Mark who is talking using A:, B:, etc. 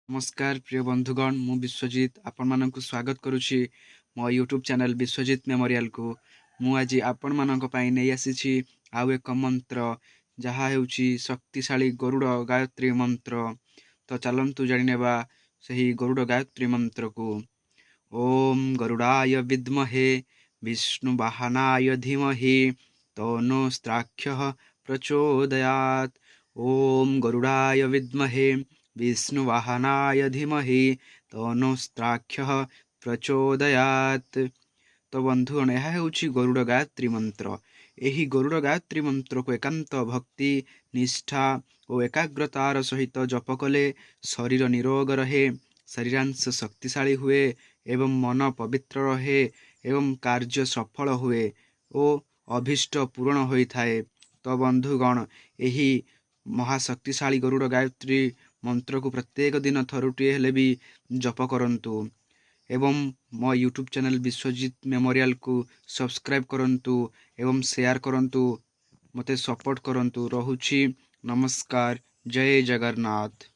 A: ନମସ୍କାର ପ୍ରିୟ ବନ୍ଧୁଗଣ, ମୁଁ ବିଶ୍ୱଜିତ ଆପଣମାନଙ୍କୁ ସ୍ୱାଗତ କରୁଛି ମୋ ୟୁଟ୍ୟୁବ୍ ଚ୍ୟାନେଲ୍ ବିଶ୍ୱଜିତ ମେମୋରିଆଲକୁ। ମୁଁ ଆଜି ଆପଣମାନଙ୍କ ପାଇଁ ନେଇ ଆସିଛି ଆଉ ଏକ ମନ୍ତ୍ର, ଯାହା ହେଉଛି ଶକ୍ତିଶାଳୀ ଗରୁଡ଼ ଗାୟତ୍ରୀ ମନ୍ତ୍ର। ତ ଚାଲନ୍ତୁ ଜାଣିନେବା ସେହି ଗରୁଡ଼ ଗାୟତ୍ରୀ ମନ୍ତ୍ରକୁ। ଓମ୍ ଗରୁଡ଼ାୟ ବିଦ୍ମହେ ବିଷ୍ଣୁ ବାହନାୟ ଧୀମହି ତନ୍ନୋ ସ୍ତ୍ରାକ୍ଷଃ ପ୍ରଚୋଦୟାତ୍। ଓମ୍ ଗରୁଡ଼ାୟ ବିଦ୍ମହେ ବିଷ୍ଣୁ ବାହନାୟ ଧୀମହି ତନ୍ନୋ ସ୍ତ୍ରାକ୍ଷଃ ପ୍ରଚୋଦୟାତ୍। ତ ବନ୍ଧୁଗଣ, ଏହା ହେଉଛି ଗରୁଡ଼ ଗାୟତ୍ରୀ ମନ୍ତ୍ର। ଏହି ଗରୁଡ଼ ଗାୟତ୍ରୀ ମନ୍ତ୍ରକୁ ଏକାନ୍ତ ଭକ୍ତି, ନିଷ୍ଠା ଓ ଏକାଗ୍ରତାର ସହିତ ଜପ କଲେ ଶରୀର ନିରୋଗ ରହେ, ଶରୀରାଂଶ ଶକ୍ତିଶାଳୀ ହୁଏ ଏବଂ ମନ ପବିତ୍ର ରହେ ଏବଂ କାର୍ଯ୍ୟ ସଫଳ ହୁଏ ଓ ଅଭୀଷ୍ଟ ପୂରଣ ହୋଇଥାଏ। ତ ବନ୍ଧୁଗଣ, ଏହି ମହାଶକ୍ତିଶାଳୀ ଗରୁଡ଼ ଗାୟତ୍ରୀ ମନ୍ତ୍ରକୁ ପ୍ରତ୍ୟେକ ଦିନ ଥରୁଟିଏ ହେଲେ ବି ଜପ କରନ୍ତୁ ଏବଂ ମୋ ୟୁଟ୍ୟୁବ୍ ଚ୍ୟାନେଲ୍ ବିଶ୍ୱଜିତ ମେମୋରିଆଲକୁ ସବସ୍କ୍ରାଇବ୍ କରନ୍ତୁ ଏବଂ ସେୟାର କରନ୍ତୁ, ମୋତେ ସପୋର୍ଟ କରନ୍ତୁ। ରହୁଛି, ନମସ୍କାର, ଜୟ ଜଗନ୍ନାଥ।